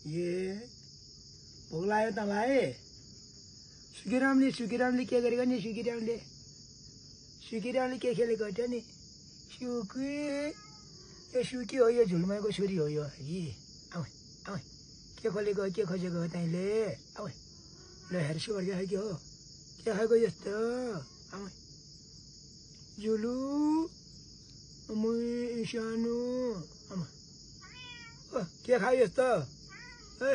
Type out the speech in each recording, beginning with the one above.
ये भोक लाग्यो तँलाई? सुखीरामले के गरेको नि? सुखीरामले के खेलेको थियो नि? सुकी यो सुकी हो, यो झुलमाको छोरी हो यो। आऊ के खोलेको, के खोजेको हो तैँले? आऊ ल हेर सुवर के खाएको हो, के खाएको यस्तो? आऊ झुलु मै सानो आमा के खायो यस्तो? ए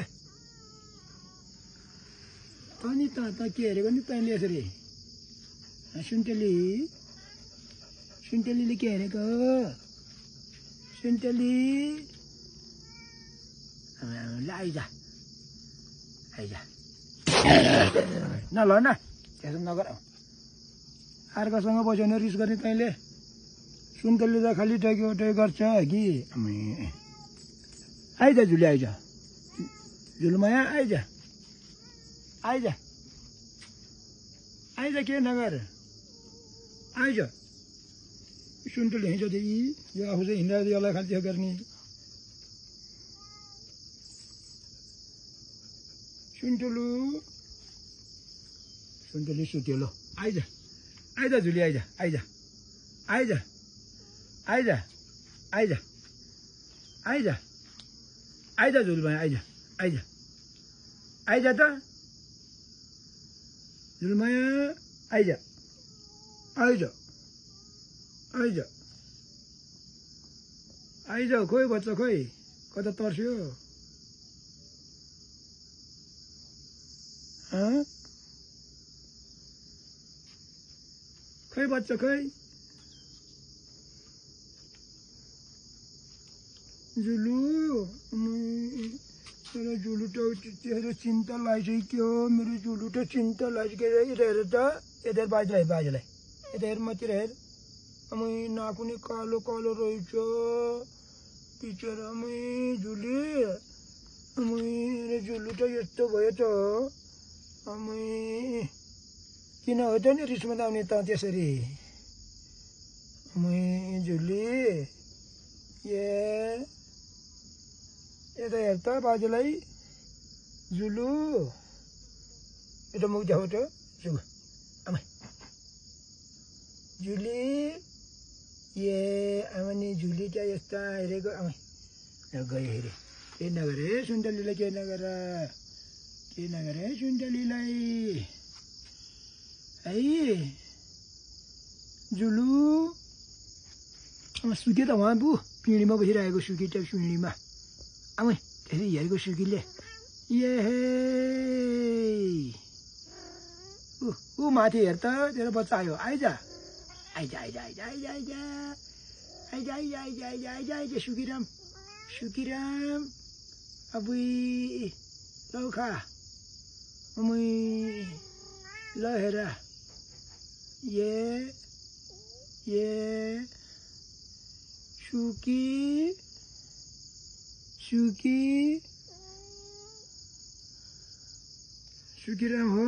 तनी त के हेरेको नि तैँले यसरी? सुन्टेलीले के हेरेको? सुन्टेली ल आइज न ल न त्यसो नगर। अर्कासँग बस्यो रिस गर्ने तैँले? सुन्टेली त खालि टोक्यो गर्छ कि। आइज झुली आइज, झुलमाया आइज के नगर आइज। सुन्टेली हिँड्छ यो आफू चाहिँ हिँड्दा यसलाई खालि त्यो गर्ने। सुन्टेली सुत्यो ल आइज झुली आइज झुलमाया आइज त झुलमाया आइज खोइ बच्चा खोइ कता तर्स्यो? खोइ बच्चा खोइ झुलु मेरो झुलु त तेरो चिन्ता लागिसक्यो। मेरो झुलु त चिन्ता लागिसक्यो। यता हेर त, यता हेर बाजेलाई यता हेर मतिर हेर। नाकुनी कालो कालो रहेछ बिचरा झुली। मेरो झुलु त यस्तो भयो त। किन हो त नि रिसमा आउने त त्यसरी? झुली यता हेर त बाजेलाई। झुलु यता मुख देखाउ त झुली। आमा नि झुली क्या यस्ता हेरेको? गयो हेरे के नगरे सुन्टेलीलाई, के नगरे सुन्टेलीलाई है। झुलु सुके त उहाँ बु पिँढीमा बसिरहेको सुकी त पिँढीमा। त्यसरी हेरेको सुकीले ऊ माथि हेर त तेरो बच्चा आयो। आइज सुकीराम अबुई लौ खा ल हेर सुकीराम हो।